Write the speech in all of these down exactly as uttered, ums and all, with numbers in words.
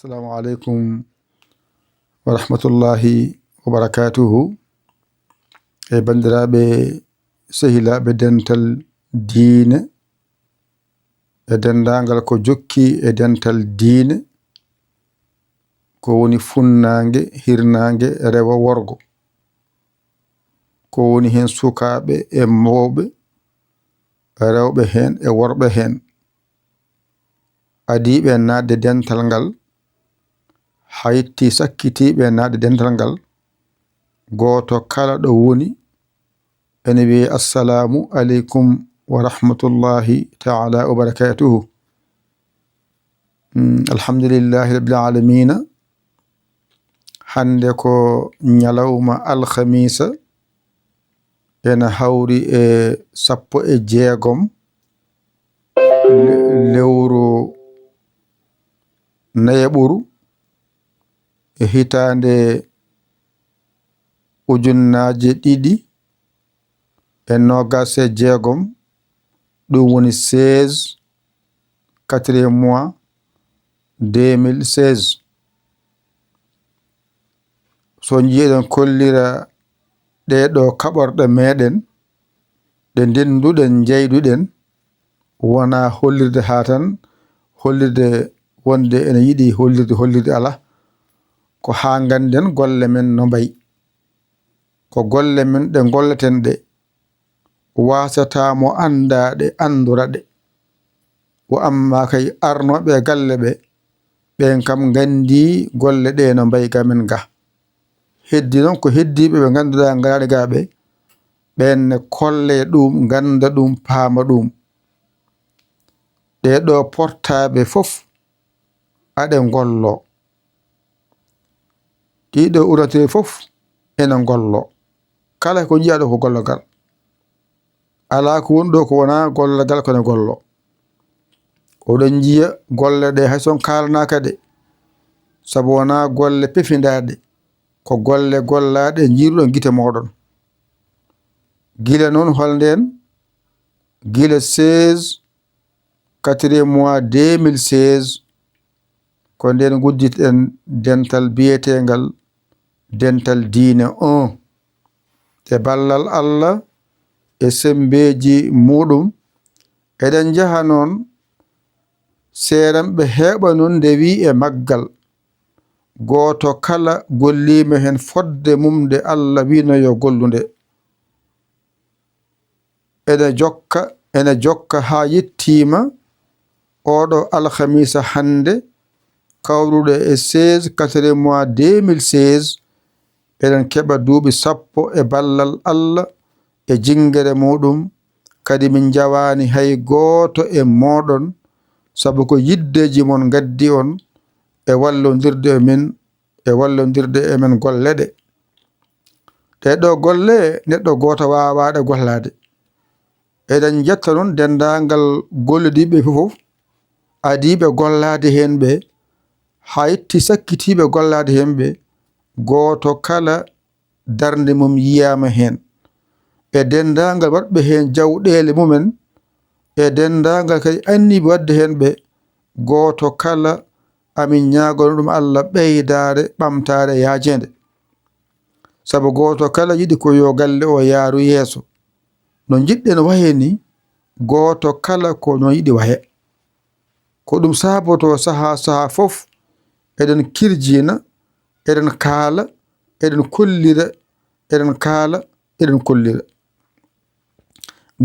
Assalamu aleykum wa rahmatullahi wa barakatuhu. E banndiraaɓe, sehilaaɓe dental diine, e denndaangal ko jokki e dental diine, ko woni funnaange, hirnaange, rewo, worgo, ko woni heen sukaaɓe e mawɓe, rewɓe heen e worɓe heen, adiiɓe naatde dental ngal, hayti sakkitiiɓe naatde dental ngal, gooto kala ɗo woni, ene wiye, "Assalaamu aleykum wa rahmatullahi taala wa barakatuhu." Mm, alhamdulillahi rabbil alamina. Hannde ko ñalawma alhamiisa, ena hawri e sappo e jeegom le-, lewru nayaɓuru e hitaande ujunnaaje ɗiɗi e noogaas e jeegom, ɗum woni seize, quatrième mois, deux mille seize. So njiiɗen kollira ɗee ɗoo kaɓorɗe meɗen, ɗe ndennduɗen, njeyduɗen, wonaa hollirde haa tan, hollirde wonde ene yiɗi hollirde, hollirde alaa. Ko haa ngannden golle men no mbayi. Ko golle men ɗe ngolleten ɗe, waasataa mo anndaade, anndora ɗe. Wa amma kay arnooɓe e galle ɓe, ɓeen kam nganndi golle ɗe no mbayi ga men ga. Heddi noon ko heddiiɓe ɓe ngannduɗaa ngaraani ga ɓe, ɓeen ne kolle ɗum, ngannda ɗum, paama ɗum. Ɗee ɗoo portaaɓe fof aɗe ngollo. Ɗiɗo uratee fof ene ngollo. Kala ko njiyaa ɗo ko gollogal. Alaa ko woni ɗo ko wonaa gollogal ko ne gollo. Oɗon njiya golle ɗe hay son kaalanaaka ɗe. Sabu wonaa golle pefindaaɗe. Ko golle gollaaɗe njiiruɗon gite mooɗon. Gila noon hol ndeen? Gila seize, quatrième mois deux mille seize, ko ndeen ngudditɗen dental biyeteengal dental diine un. E ballal Allah e semmbeeji muɗum, eɗen njaha noon, seeranɓe heeɓa noon ndewi e maggal. Gooto kala golliima heen fodde mum nde Allah wiino yo gollu nde. Ene jokka, ene jokka haa yettiima ooɗo alhamiisa hannde, kawruɗo e seize, quatrième mois deux mille seize, eɗen keɓa duuɓi sappo e ballal Allah e jinngere muɗum, kadi min njawaani hay gooto e mooɗon, sabu ko yiddeeji mon ngaddi on e wallondirde e min, e wallondirde e men golle ɗe. Ɗee ɗoo golle neɗɗo gooto waawaa ɗe gollaade. Eɗen njetta noon denndaangal gollidiiɓe fof, adiiɓe gollaade heen ɓe, haa itti sakkitiiɓe gollaade heen ɓe, gooto kala darnde mum yiyaama heen. E denndaangal waɗɓe heen jawɗeele mumen, e denndaangal kadi anniiɓe waɗde heen ɓe, gooto kala amin ñaagono ɗum Allah ɓeydaare, ɓamtaare, yaajeende. Sabu gooto kala yiɗi ko yo galle o yaaru yeeso. No njiɗɗen wahe ni, gooto kala ko no yiɗi wahe. Ko ɗum saabotoo sahaa sahaa fof, eɗen kirjina, eɗen kaala, eɗen kollira, eɗen kaala, eɗen kollira.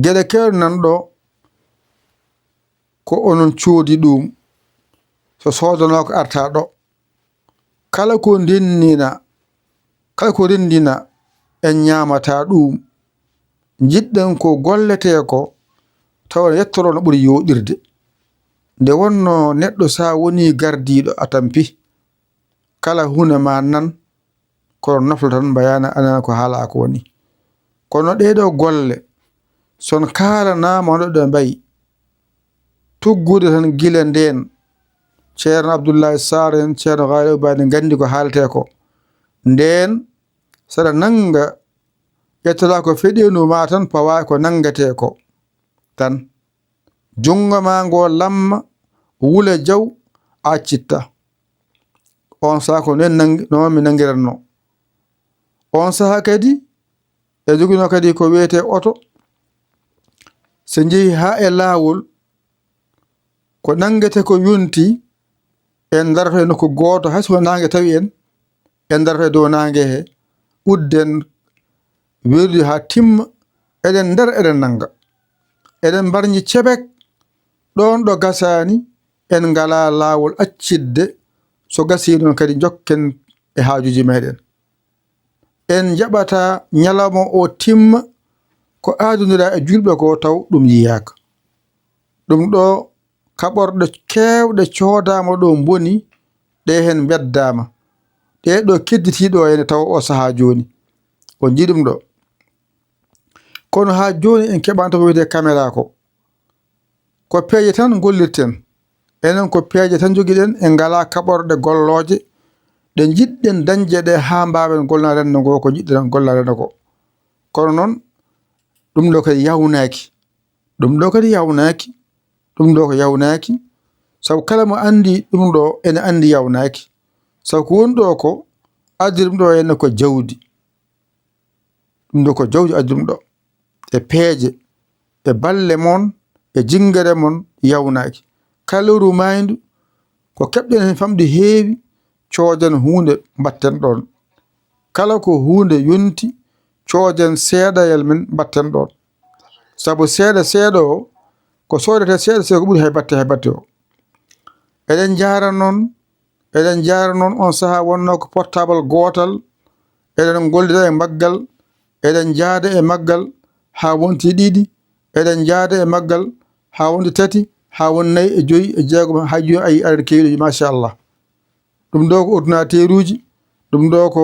Geɗe keewɗe nan ɗo, ko onon coodi ɗum, so soodanooko arta ɗo. Kala ko ndennina, kala ko renndina, en ñaamata ɗum. Njiɗɗen ko golletee ko, tawa yettoro no ɓuri yooɗirde. Nde wonno neɗɗo sa woni gardiiɗo a tampi, kala huunde ma nan, kono nofla tan mbayana anana ko haala ko woni. Kono ɗee ɗoo golle, son kaalanaama no ɗe mbayi, tuggude tan gila ndeen, Ceerno Abdullahi Saar en, Ceerno Gaali Ubaani nganndi ko haaletee ko. Ndeen, saɗa nannga, ƴettoɗaa ko feɗeendu ma tan, pawaa ko nanngetee ko tan. Junngo ma ngo lamma, wula jaw, a accitta. On saha ko nen nangi, no mi nangiranno. On saha kadi, e joginoo kadi ko wiyetee oto. So njehi haa e laawol, ko nanngete ko yonti, en darata e nokku gooto, hay so ko naange tawi en, en darata e dow naange he, udden weerude haa timma, eɗen ndara, eɗen nannga. Eɗen mbarñi cebek, ɗoon ɗo gasaani, en ngalaa laawol accitde, so gasii noon kadi njokken e haajuuji meeɗen. En njaɓataa ñalawma o timma ko aadondiraa e juulɓe ko taw ɗum yiyaaka. Ɗum ɗo kaɓorɗe keewɗe coodaama ɗo mboni, ɗe heen mbeddaama. Ɗee ɗo kedditii ɗo heen e tawa o sahaa jooni. On njii ɗum ɗo. Kono haa jooni en keɓaano ko wiyetee caméra ko. Ko peeje tan ngollirten. Enen ko peeje tan njogiɗen, en ngalaa kaɓorɗe gollooje ɗe njiɗɗen dañde ɗe haa mbaawen gollana renndo ngo ko njiɗɗen gollana renndo ko. Kono noon, ɗum ɗo kadi yawnaaki. Ɗum ɗo kadi yawnaaki. Ɗum ɗo ko yawnaaki. Sabu kala mo anndi ɗum ɗo ene anndi yawnaaki. Sabu ko woni ɗo ko addi ɗum ɗo ene ko jawdi. Ɗum ɗo ko jawdi addi ɗum ɗo. E peeje, e balle mon, e jinngere mon yawnaaki. Kala lewru maayndu, ko keɓɗen heen famɗi heewi, cooden huunde mbatten ɗoon. Kala ko huunde yonti, cooden seeɗayel men mbatten ɗoon. Sabu seeɗa seeɗa o, ko soodetee seeɗa seeɗa ko ɓuri hay batte, hay batte o. Eɗen njaara noon, eɗen njaara noon on sahaa wonnoo ko portable gootal, eɗen ngollida e maggal, eɗen njaada e maggal haa wonti ɗiɗi, eɗen njaada e maggal haa wonti tati, haa won nayi e joyi e jeegom, haa jooni ayi aɗa keewi ɗo, machallah. Ɗum ɗo ko ordinateeruuji, ɗum ɗo ko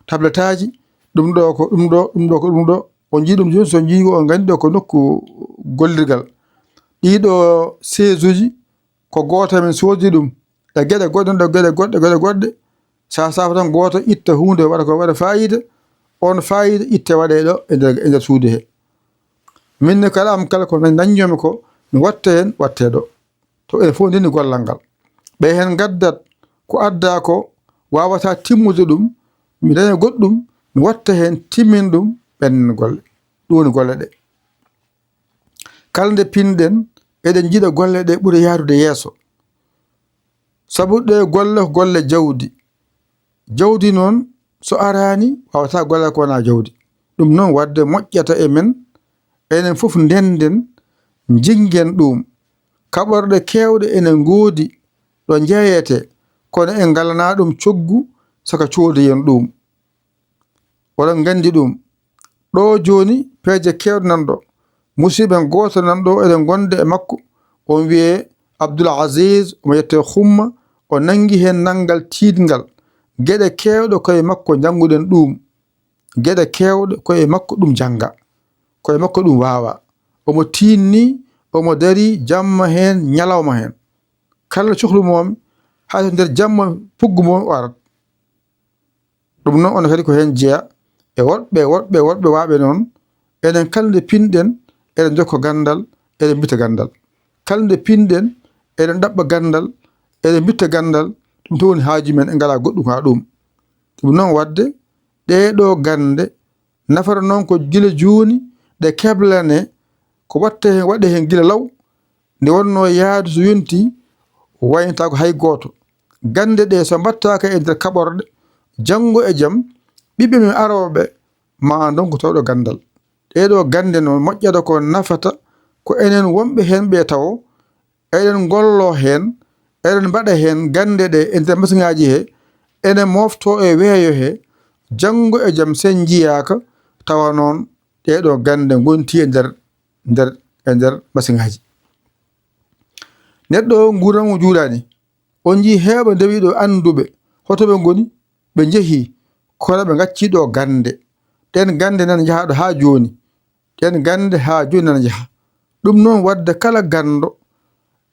tabletaaji, ɗum ɗo ko ɗum ɗo, ɗum ɗo ko ɗum ɗo. On njii ɗum jooni, so njii on nganndi ɗo ko nokku gollirgal. Ɗii ɗo seesuuji ko gooto men soodi ɗum. E geɗe goɗɗe, ɗo geɗe goɗɗe, geɗe goɗɗe. Sa safa tan gooto itta huunde waɗa ko waɗa faayiida, on faayiida itte waɗe ɗo e nder, e nder suudu he. Min ne kala am kala ko dañjomi ko mi watta heen, watte ɗo. To en fof ndenni gollal ngal. Ɓe heen ngaddat ko addaa ko waawata timmude ɗum, mi daña goɗɗum, mi watta heen timmin ɗum, ɓen golle. Ɗum woni golle ɗe. Kala nde pinɗen, eɗen njiɗa golle ɗe ɓura yaarude yeeso. Sabu ɗe golle ko golle jawdi. Jawdi noon, so araani, waawata golle ko wonaa jawdi. Ɗum noon waɗde moƴƴata e men, enen fof ndenden, njingen ɗum. Kaɓorɗe keewɗe ene ngoodi ɗo njeeyetee, kono en ngalanaa ɗum coggu, saka coodoyen ɗum. Oɗon nganndi ɗum. Ɗo jooni, peeje keewɗe nan ɗo. Musidɓe gooto nan ɗo, eɗen ngonda e makko. On wiyee Abdul Aziz, omo yettee Xumma, o nanngi heen nanngal tiiɗngal. Geɗe keewɗe koye makko njannguɗen ɗum. Geɗe keewɗe koye makko ɗum jannga. Koye makko ɗum waawa. Omo tiiɗni, omo darii jamma heen, ñalawma heen. Kala cohlu moomi, hay so nder jamma puggu moomi o arat. Ɗum noon, on kadi ko heen jeyaa e woɗɓe, woɗɓe, woɗɓe waaɓe noon. Enen kala nde pinɗen, eɗen njokka ganndal, eɗen mbita ganndal. Kala nde pinɗen, eɗen ɗaɓɓa ganndal, eɗen mbitta ganndal. Ɗum tan woni haaju men, en ngalaa goɗɗum haa ɗum. Ɗum noon waɗde, ɗee ɗoo gannde nafata noon ko gila jooni, ɗe keblane, ko watta heen, waɗe heen gila law, nde wonnoo yaadu so yontii, waynataako hay gooto. Gannde ɗe so mbaɗtaaka e nder kaɓorɗe, janngo e jam, ɓiɓɓe men arooɓe maa ndonku tawɗo ganndal. Ɗee ɗoo gannde noon moƴƴata ko nafata ko enen wonɓe heen ɓe tawo, eɗen ngolloo heen, eɗen mbaɗa heen gannde ɗe e nder masiŋaaji he, ene mooftoo e weeyo he, janngo e jam sen njiyaaka, tawa noon ɗee ɗoo gannde ngontii e nder, nder, e nder masiŋaaji. Neɗɗo o nguurndam mum juulaani. On njii heewɓe ndewi ɗo annduɓe, hoto ɓe ngoni? Ɓe njehii, kono ɓe ngaccii ɗo gannde. Ɗeen gannde nana njaha ɗo haa jooni. Ɗeen gannde haa jooni nana njaha. Ɗum noon waɗde kala ganndo,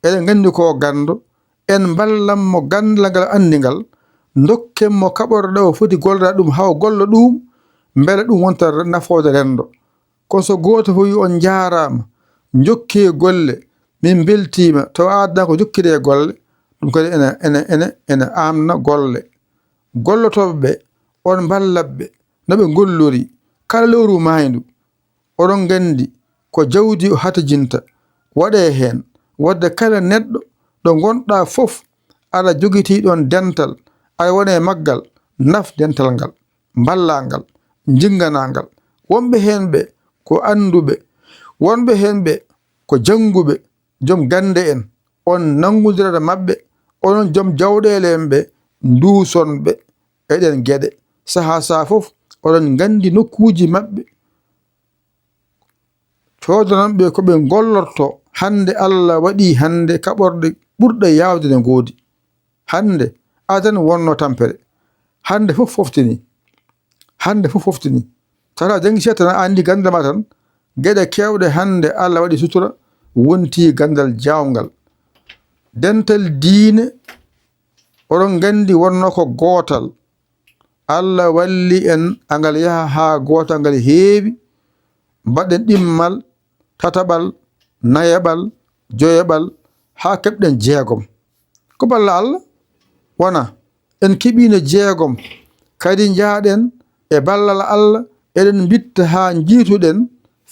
eɗen nganndi ko ganndo, en mballan mo ganndal ngal anndi ngal, ndokken mo kaɓorɗe ɗe o foti gollorade ɗum haa o golla ɗum, mbele ɗum wonta nafoode renndo. Kono so gooto fof wiyi, "On njaaraama, njokkee golle, min mbeltiima, tawa aadna ko jokkiree golle," ɗum kadi ene, ene, ene, ene aamna golle. gollotooɓe ɓe, on mballat ɓe no ɓe ngollori kala lewru maayndu. Oɗon nganndi ko jawdi o hatajinta waɗee heen, waɗde kala neɗɗo ɗo ngonɗaa fof, aɗa jogitii ɗoon dental, aɗa wona e maggal, naf dental ngal, mballaa ngal, njinnganaa ngal. Wonɓe heen ɓe ko annduɓe, wonɓe heen ɓe ko jannguɓe, joom gannde en, on nanngondirat e maɓɓe, onon joom jawɗeele en ɓe, nduuson ɓe e ɗeen geɗe. Sahaa sahaa fof, oɗon nganndi nokkuuji maɓɓe, coodanon ɓe ko ɓe ngollortoo. Hannde Allah waɗii hannde kaɓorɗe ɓurɗe yaawde ne ngoodi. Hannde adan wonnoo tampere. Hannde fof foftinii. Hannde fof foftinii. Tawata janngi seeɗa tan a anndi ganndal ma tan. Geɗe keewɗe hannde Allah waɗi sutura wontii ganndal jaawngal. Dental diine, oɗon nganndi wonnoo ko gootal. Allah walli en angal yaha haa gootal ngal heewi. Mbaɗen ɗimmal, tataɓal, nayaɓal, joyaɓal, haa keɓɗen jeegom. Ko balla Allah? Wona. En keɓiino jeegom. Kadi njaaɗen e ballal Allah, eɗen mbitta haa njiytuɗen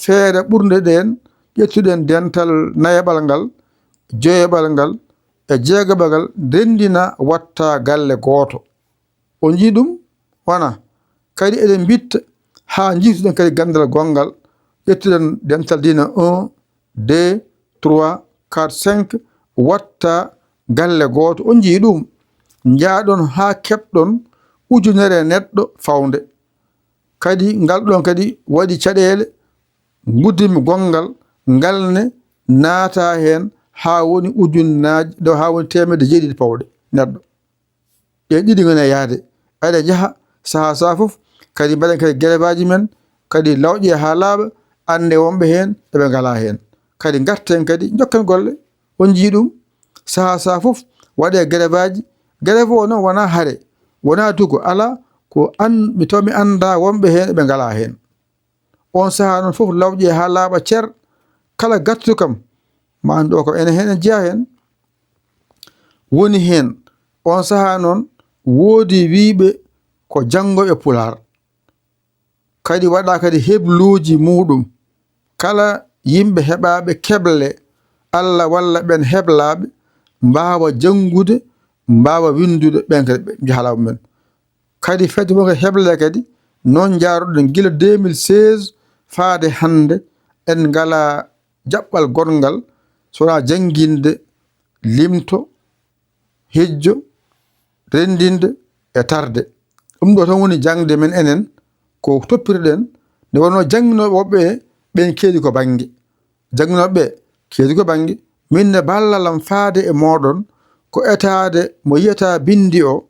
feere ɓurnde ɗeen, ƴettuɗen dental nayaɓal ngal, joyaɓal ngal, e jeegaɓal ngal, renndina watta galle gooto. On njii ɗum? Wona. Kadi eɗen mbitta haa njiytuɗen kadi ganndal gonngal, ƴettuɗen dental diina un, deux, trois, quatre, cinq, watta galle gooto. On njii ɗum? Njaaɗon haa keɓɗon ujunere neɗɗo fawnde. Kadi ngal ɗoon kadi waɗi caɗeele, nguddimi gonngal ngal ne naata heen haa woni ujunnaaji, ɗo haa woni teemedde jeeɗiɗi pawɗe neɗɗo. Ɗeen ɗiɗi ngoni e yahde. Eɗen njaha sahaa sahaa fof, kadi mbaɗen kadi gerebaaji men, kadi lawƴe haa laaɓa, annde wonɓe heen, eɓe ngalaa heen. Kadi ngarten kadi, njokken golle. On njii ɗum? Sahaa sahaa fof, waɗee gerebaaji. Gereb o noon wonaa hare, wonaa dugo, alaa, ko an-, mi taw mi anndaa wonɓe heen, eɓe ngalaa heen. On sahaa noon fof lawƴe haa laaɓa cer. Kala gartuɗo kam, ma anndu o kam ene heen, en jeyaa heen. Woni heen, on sahaa noon woodi wiyɓe ko janngooɓe Pulaar. Kadi waɗa kadi hebluuji muuɗum. Kala yimɓe heɓaaɓe keble, Allah walla ɓeen heblaaɓe, mbaawa janngude, mbaawa winndude, ɓeen kadi ɓe njaha laamu men. Kadi fedde mon kadi heble kadi, noon njaaruɗen gila deux mille seize faade hannde, en ngalaa jaɓɓal gonngal, so wonaa jannginde, limto, hejjo, renndinde e tarde. Ɗum ɗo tan woni jaŋde men enen, ko toppirɗen, nde wonno jannginooɓe woɓɓe ɓen keedi ko bannge. Jannginooɓe ɓe keedi ko bannge. Min ne ballal am faade e mooɗon, ko etaade mo yiyata binndi o,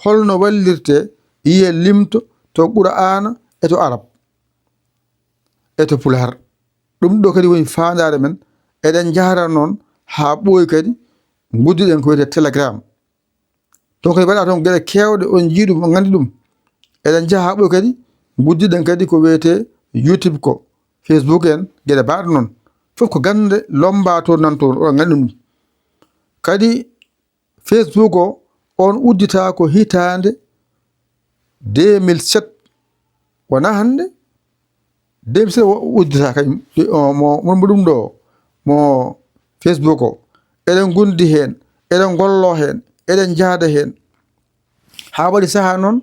holno wallirte yiye limto to Qur'aana e to Arab e to Pulaar. Ɗum ɗo kadi woni faandaare men. Eɗen njahra noon haa ɓooyi kadi, nguddiɗen ko wiyetee Telegram. Toon kadi mbaɗa toon geɗe keewɗe, on njii ɗum, on nganndi ɗum. Eɗen njaha haa ɓooyi kadi, nguddiɗen kadi ko wiyetee YouTube ko, Facebook en, geɗe baaɗe noon. Fof ko gannde lommbaa toon, nan toon, oɗon nganndi ɗum. Kadi Facebook o, on udditaa ko hitaande deux mille sept. Wonaa hannde? Deux mille sept o udditaa kañum, o, mo, mo, mo ɗum ɗo, mo Facebook o. Eɗen ngondi heen, eɗen ngollo heen, eɗen njahda heen. Haa waɗi sahaa noon,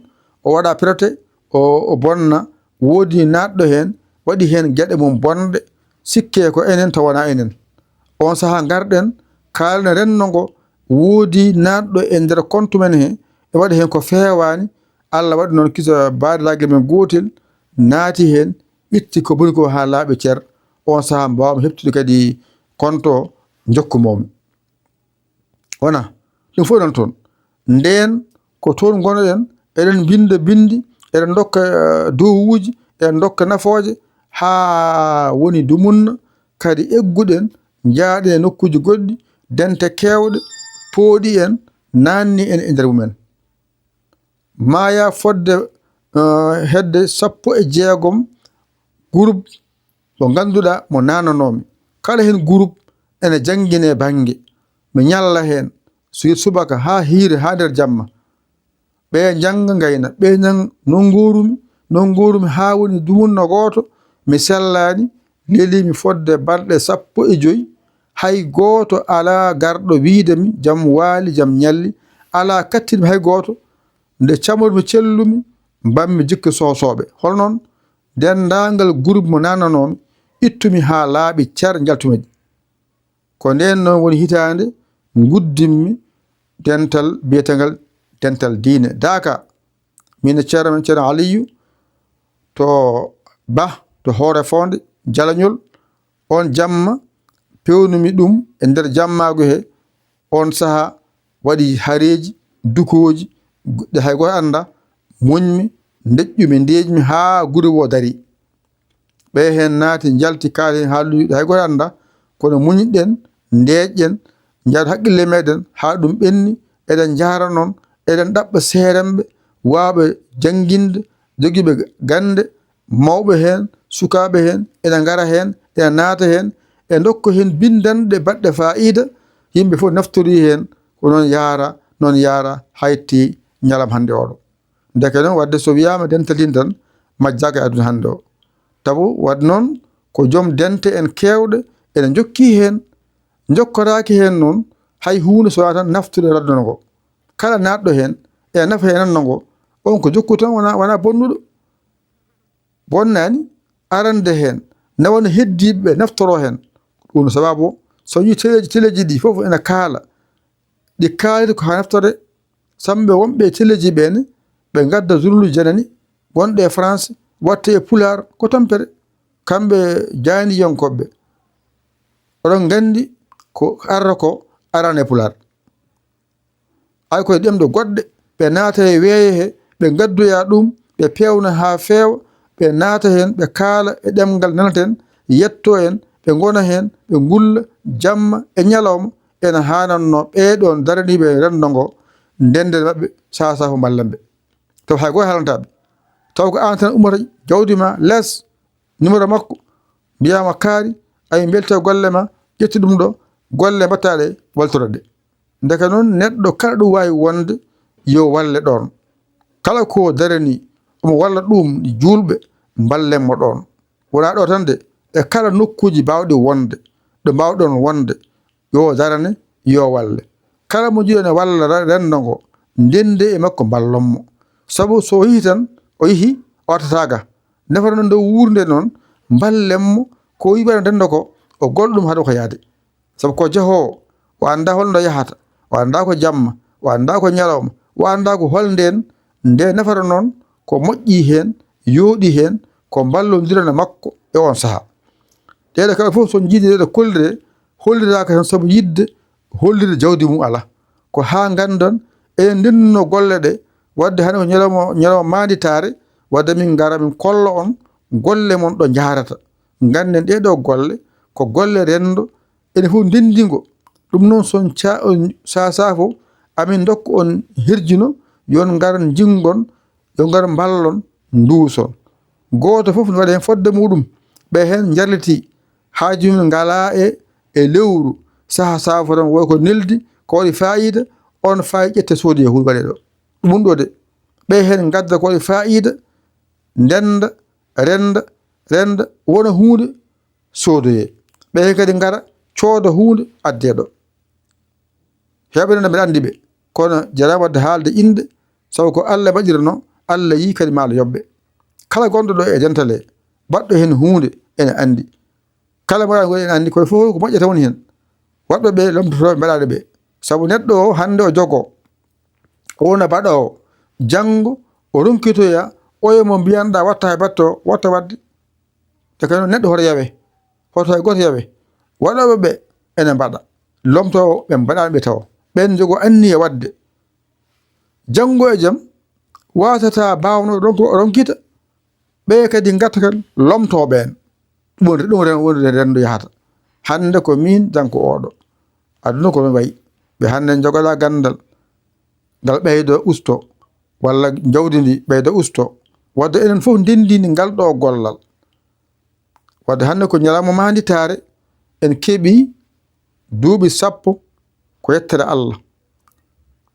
o waɗa pirote, o, o bonna, woodi naatɗo heen, waɗi heen geɗe mum bonɗe, sikke ko enen taw wonaa enen. Oon sahaa ngarɗen, kaalen renndo ngo, woodi naatɗo e nder compte men he, e waɗi heen ko feewaani, Allah waɗi noon kisa baadiraagel men gootel naati heen, itti ko boni ko haa laaɓi cer, oon sahaa mbaawmi heɓtude kadi compte o, njokku moomi. Wona, ɗum fof non toon. Ndeen ko toon ngonoɗen, eɗen mbinnda binndi, eɗen ndokka, eh, duwawuuji, eɗen ndokka nafooje, haa woni dumunna, kadi egguɗen, njaaɗen e nokkuuji goɗɗi, dente keewɗe, pooɗi en, naanni en e nder mumen. Maaya fodde, eh, hedde sappo e jeegom groupe mo ngannduɗaa mo naananoomi. Kala heen groupe ene janngine bannge. Mi ñalla heen, so subaka haa hiire, haa nder jamma. Ɓe njannga ngayna, ɓe njannga. Non nguurumi, non nguurumi haa woni dumunna gooto, mi sellaani, leliimi fodde balɗe sappo e joy, hay gooto alaa garɗo wiyde mi, jam waali, jam ñalli, alaa kattinmi hay gooto. Nde camormi cellumi, mbaɗmi jikke soosooɓe. Hono noon, denndaangal groupe mo nananoomi, ittumi haa laaɓi cer, njaltumi. Ko ndeen noon woni hitaande nguddimmi dental biyeteengal dental diine Daaka. Miin e ceerno men, ceerno Aliyu, to Bah, to Hoore Foonde, Jalañol. Oon jamma, peewnumi ɗum e nder jammaagu he. Oon sahaa waɗi hareeji, dukooji, ɗe hay gooto anndaa. Muñmi, ndeƴƴumi, ndeeƴmi haa gure woo darii. Ɓe heen naati, njalti, kaali heen haalluuji ɗi hay gooto anndaa. Kono muñɗen, ndeeƴɗen, njaadu hakkille meeɗen haa ɗum ɓenni. Eɗen njaara noon, eɗen ɗaɓɓa seeremɓe, waawɓe jannginde, jogiiɓe gannde, mawɓe heen, sukaaɓe heen, ena ngara heen, ena naata heen, e ndokka heen binndanɗe baɗɗe faayiida, yimɓe fof naftorii heen, ko noon yaara, noon yaara, haa yettii ñalawma hannde oɗo. Ndeke noon, waɗde so wiyaama dental diine tan, majjaaka e aduna hannde o. Tabu waɗde noon, ko joom dente en keewɗe ene njokkii heen, njokkoraaki heen noon hay huunde so wonaa tan naftude renndo ngo. Kala naatɗo heen, ene nafa heen renndo ngo, oon ko jokkuɗo tan, wonaa, wonaa bonnuɗo. Bonnaani arande heen, na wano heddiiɓe ɓe naftoroo heen. Ɗum no sababu, so yii teleeji, teleeji ɗi fof ene kaala, ɗi kaalata ko haa naftore, sambe wonɓe e teleeji ɓe ne, ɓe ngadda zulluuji janani, wonɓe e France, watte e Pulaar, ko tampere. Kamɓe jaaniyankooɓe, oɗon nganndi ko arata ko arana e Pulaar. Ay koye ɗemɗe goɗɗe, ɓe naata e weeyo he, ɓe ngaddoya ɗum, ɓe peewna haa feewa, ɓe naata heen, ɓe kaala e ɗemngal nanaten, yetto en, ɓe ngona heen, ɓe ngulla jamma e ñalawma, ena haanannoo ɓee ɗoon daraniiɓe renndo ngo, ndenden maɓɓe, saha saha fof mballen ɓe. Taw hay gooto haalantaa ɓe. Taw ko aan tan ummata jawdi ma les, numéro makko, mbiyaama kaari, ay mbelto golle ma, ƴettu ɗum ɗo, golle mbaɗtaa ɗe, waltoro ɗe. Ndeke noon, neɗɗo kala ɗo waawi wonde, yo walle ɗoon. Kala ko darani, omo walla ɗum juulɓe, mballen mo ɗoon. Wonaa ɗo tan de, e kala nokkuuji baawɗi wonde, ɗo mbaawɗon wonde, yo darane, yo walle. Kala mo njiɗon e walla re-, renndo ngo, ndende e makko, mballon mo. Sabu so o yihi tan, o yihi, o artataa ga. Nafata noon nde o wuurnde noon, mballen mo, ko o yiɗi waɗa renndo ko, o golla ɗum haɗa ko yaade. Sabu ko jahoowo, o anndaa hol ndo yahata, o anndaa ko jamma, o anndaa ko ñalawma, o anndaa ko hol ndeen, nde nafata noon, ko moƴƴi heen, yooɗi heen, ko mballondiron e makko e oon sahaa. Ɗeeɗo kala fof, so njiidi ɗeeɗo kollire, holliraaka tan sabu yiɗde hollirde jawdi mum alaa. Ko haa nganndon, eɗen ndennduno golle ɗe, waɗde hannde ko ñalawma, ñalawma maanditaare, waɗde min ngara, min kolla on golle mon ɗo njahrata. Ngannden ɗeeɗo golle, ko golle renndo, ene fof ndenndingo. Ɗum noon, so on ca-, on sasaa fof, amin ndokka on hirjino, yo on ngar njinngon, yo ngar mballon, nduuson. Gooto fof ne waɗa heen fodde muɗum. Ɓe heen njarlitii, haaju mum ngalaa e, e lewru. Saha saha fof tan woy ko neldi, ko waɗi faayiida, on faayi ƴette soodi e huɗo waɗe ɗo. Ɗum ɗo de, ɓe heen ngadda ko waɗi faayiida, ndennda, rennda, rennda, wona huunde soodoyee. Ɓe heen kadi ngara cooda huunde addee ɗo. Heewɓe noon mbiɗa anndi ɓe, kono jaraama waɗde haalde innde, sabu ko Allah waɗirno, Allah yii kadi maa Allah yoɓ ɓe. Kala gonɗo ɗo e dental he, baɗɗo heen huunde ene anndi. Kala mo waɗa ko ene anndi, koye fof ko moƴƴata woni heen. Waɗɓe ɓe lomtotooɓe mbaɗaaɗe ɓe. Sabu neɗɗo o hannde o jogoo, o wona baɗoowo, janngo o ronkitoya oya mo mbiyanɗaa watta he batte o, watta waɗde. Te kadi noon neɗɗo hoto yawe, hoto hay gooto yawe. Waɗooɓe ɓe ene mbaɗa, lomtoowo ɓe mbaɗaani ɓe tawa. Ɓeen njogoo anniya waɗde. Janngo e jam, waasata baawnoo ronk-, ronkita, ɓe kadi ngatta kan lomtoo ɓeen. Ɗum woni, ɗum ren-, woni renndo yahata. Hannde ko miin, janngo ko oɗo. Aduna ko ɗum wayi. Ɓe hannde njogoɗaa ganndal, ngal ɓeydo usto, walla jawdi ndi ɓeydo usto. Waɗde enen fof ndenndini ngal ɗo gollal. Waɗde hannde ko ñalawma maanditaare, en keɓii duuɓi sappo ko yettere Allah.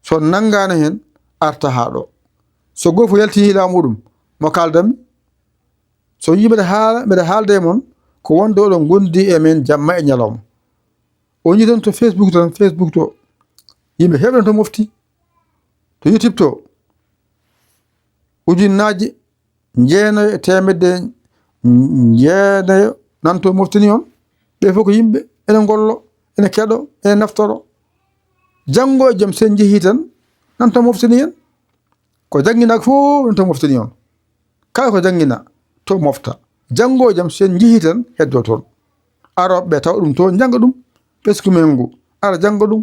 So on nanngaano heen, arta haa ɗo. So gooto fof yalti laamu muɗum, mo kaaldanmi? So yimɓe mbeɗa haala, mbeɗa haalda e mon ko wonde oɗon ngondi e men jamma e ñalawma. O yiɗi tan to Facebook tan, Facebook to. Yimɓe heewɓe tan to mofti. To YouTube to. Ujunnaaje jeenayo e teemedde jeenayo nan to moftini on. Ɓe fof ko yimɓe, ene ngollo, ene keɗo, ene naftoro. Janngo e jam, so en njehii tan, nan to moftini en. Ko janngina fof nan to moftini on. Kala ko janngina to mofta. Janngo e jam, so en njehii tan, heddo toon. Arooɓe ɓe tawa ɗum toon, njannga ɗum. Ɓesngu men ngu, ara jannga ɗum.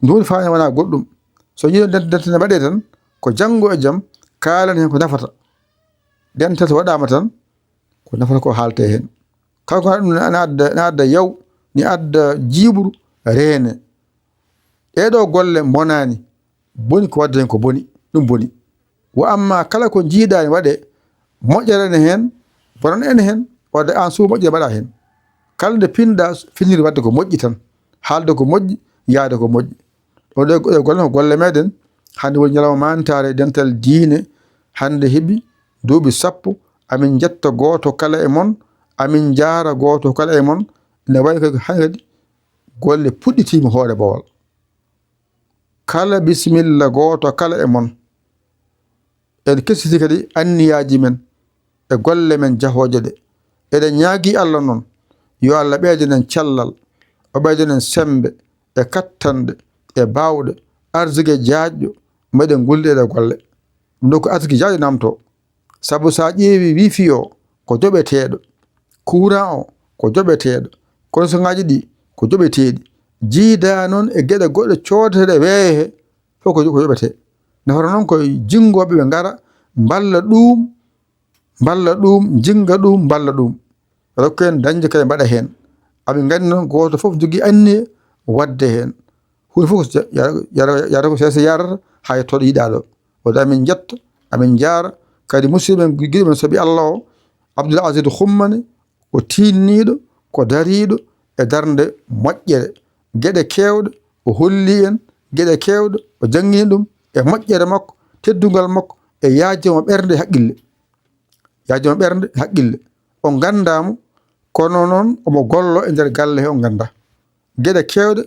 Ndu woni faayda, wonaa goɗɗum. So yiɗon dent-, dental ne waɗee tan, ko janngo e jam, kaalen heen ko nafata. Dental so waɗaama tan, ko nafata ko haaletee heen. Kala ko ɗum ne adda, ne adda yaw, ne adda jiiɓru, reene. Ɗee ɗoo golle mbonaani, boni ko waɗde heen ko boni, ɗum boni. Wa amma kala ko njiiɗaa ne waɗee, moƴƴere ene heen, bonan ene heen, wadde aan suuwa moƴƴere mbaɗaa heen. Kala nde pinɗaa, finiri waɗde ko moƴƴi tan, haalde ko moƴƴi, yahde ko moƴƴi. Ɗoo ɗe, ɗe golle ko golle meeɗen. Hannde woni ñalawma maanditaare dental diine. Hannde heɓi duuɓi sappo. Amin njetta gooto kala e mon, amin njaara gooto kala e mon. Ene wayi kadi hannde kadi golle puɗɗitiima hoore Bawol. Kala bisimilla gooto kala e mon. En kesiti kadi anniyaaji men e golle men jahooje ɗe. Eɗen ñaagii Allah noon, yo Allah ɓeydan en cellal, o ɓeydan en semmbe, e kattanɗe, e baawɗe, arsike jaajɗo, mbeɗen ngulli ɗee golle. Ɗum ɗo ko arsike jaajɗo namtoo. Sabu so a ƴeewii wifi o, ko joɓeteeɗo, courant o, ko joɓeteeɗo, konsoŋaaji ɗi, ko joɓeteeɗi. Jiidaa noon e geɗe goɗɗe coodateeɗe weeyo he, fof ko, ko yoɓetee. Nafata noon ko jinngooɓe ɓe ngara, mballa ɗum, mballa ɗum, njinnga ɗum, mballa ɗum. Rokku en dañde kadi mbaɗa heen. Amin nganndi noon gooto fof jogii anniya waɗde heen. Huunde fof ko yar-, yar-, yarata ko seeɗa yarata haa yettoɗo yiɗaa ɗo. Wadde amin njetta, amin njaara, kadi musidɗo men, giɗo men, sabi Allah o, Abdoul Aziz Xummane, ko tiinniiɗo, ko dariiɗo e darnde moƴƴere. Geɗe keewɗe o holli en, geɗe keewɗe o janngini ɗum e moƴƴere makko, teddungal makko e yaajde mo ɓernde e haqqille. Yaajde mo ɓernde e haqqille. On nganndaa mo, kono noon omo gollo e nder galle he, on nganndaa. Geɗe keewɗe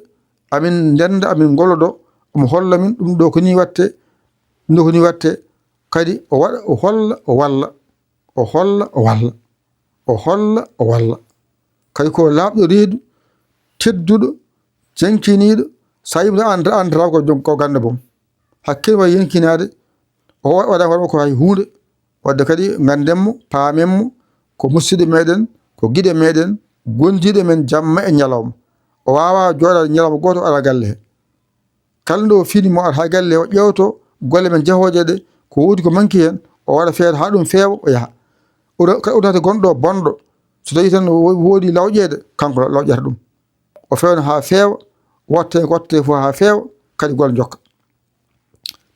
amin ndennda, amin ngollodo, omo holla min ɗum ɗo ko nii waɗtee, ɗum ɗo ko nii waɗtee. Kadi o waɗa, o holla, o walla. O holla, o walla. O holla, o walla. Kadi ko laaɓɗo reedu, tedduɗo, jenkiniiɗo, so a yii mo annda-, anndataa ko jom, ko ganndo boom. Hakkille waɗi yenkinaade, o wa-, waɗa hoore makko hay huunde. Wadde kadi ngannden mo, paamen mo, ko musidɗo meeɗen, ko giɗo meeɗen, gondiiɗo men jamma e ñalawma. O waawaa jooɗaade ñalawma gooto o ara galle he. Kala nde o fini mo ara haa galle o ƴeewto golle men jahooje ɗe, ko woodi ko manki heen, o waɗa feere haa ɗum feewa, o yaha. O ro-, kadi o tawata gonɗo bonɗo. So tawii tan wo-, woodi lawƴeede, kanko law-, lawƴata ɗum. O fewna haa feewa, watte, watte fof haa feewa, kadi golle jokka.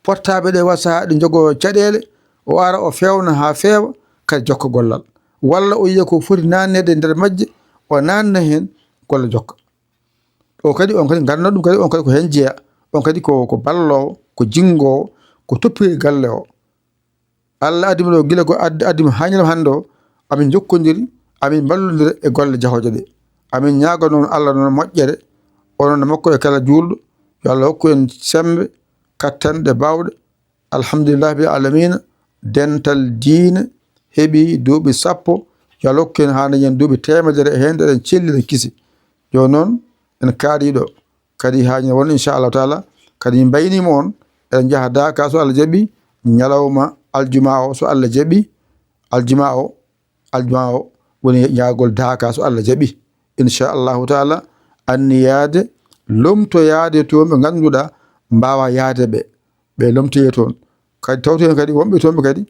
Portable ɗe wasa ɗe njogoo caɗeele, o ara o fewna haa feewa, kadi jokka gollal. Walla o yiya ko foti naanneede e nder majje, o naanna heen, golle jokka. O kadi, on kadi ngannduɗaa ɗum kadi, on kadi ko heen jeyaa. On kadi ko, ko balloowo, ko jinngoowo, ko toppitoo galle o. Allah addi mo ɗo gila ko ad-, addi mo haa ñalawma hannde o, amin njokkondiri, amin mballondira e golle jahooje ɗe. Amin ñaaga noon Allah noon moƴƴere, onon e makko e kala juulɗo, yo Allah hokku en semmbe, kattanɗe, baawɗe. Alhamdulillahi rabbil aalamiina, dental diine heɓi duuɓi sappo, yo Allah hokku en haa dañen duuɓi teemedere e heen, eɗen celli, eɗen kisi. Jooni noon, en kaaɗii ɗo. Kadi haa ñande won, inchallahu taala, kadi min mbayniima on, eɗen njaha Daaka so Allah jaɓi, ñalawma aljuma o so Allah jaɓi, aljuma o, aljuma o woni ñaagol Daaka so Allah jaɓi, inchallahu taala, anniyaade, lomtoyaade toon ɓe ngannduɗaa mbaawa yahde ɓe, ɓe lomtoyee toon. Kadi tawtoyee kadi wonɓe toon ɓe kadi,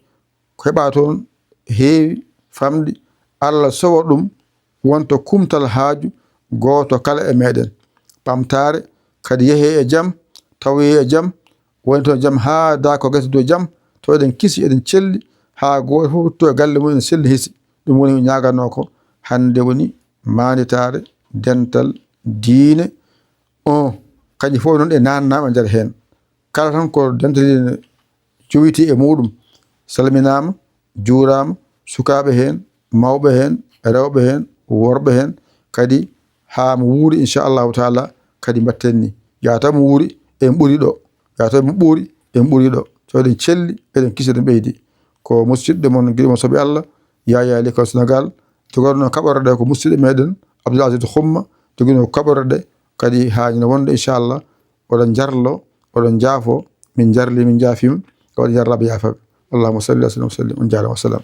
ko heɓaa toon heewi famɗi, Allah sowa ɗum wonta kumtal haaju gooto kala e meeɗen. Ɓamtaare kadi yehee e jam, tawoyee e jam, woni toon jam haa Daaka gasi dow jam, tawa eɗen kisi, eɗen celli, haa gooto fof rutto e galle mum, ene selli hisi. Ɗum woni ko ñaaganoo ko hannde woni maanditaare dental diine o, kañum fof noon ɗe naannaama nder heen. Kala tan ko dental diine jowiti e muɗum. Salminaama, juuraama, sukaaɓe heen, mawɓe heen, rewɓe heen, worɓe heen, kadi haa mo wuuri, inchallahu taala, kadi mbatten ni. Yaata mo wuuri, en ɓuri ɗo. Yaata mo ɓuri, en ɓuri ɗo. So eɗen celli, eɗen kisi, eɗen ɓeydi. Ko musidɗo mon, giɗo mon, soɓe Allah, Yaya Likol Sénégal, jogoɗo kaɓorɗe ɗe ko musidɗo meɗen, Abdoul Aziz Xumma, joginoo kaɓorɗe ɗe, kadi haa ñande wonde, inchallah, oɗon jarlo, oɗon jaafo, min jarli, min jaafima, oɗon jarlaaɓe yaafaɓe. Allahumma salli wa sallim wa sallim, on jaaraama, wa salam.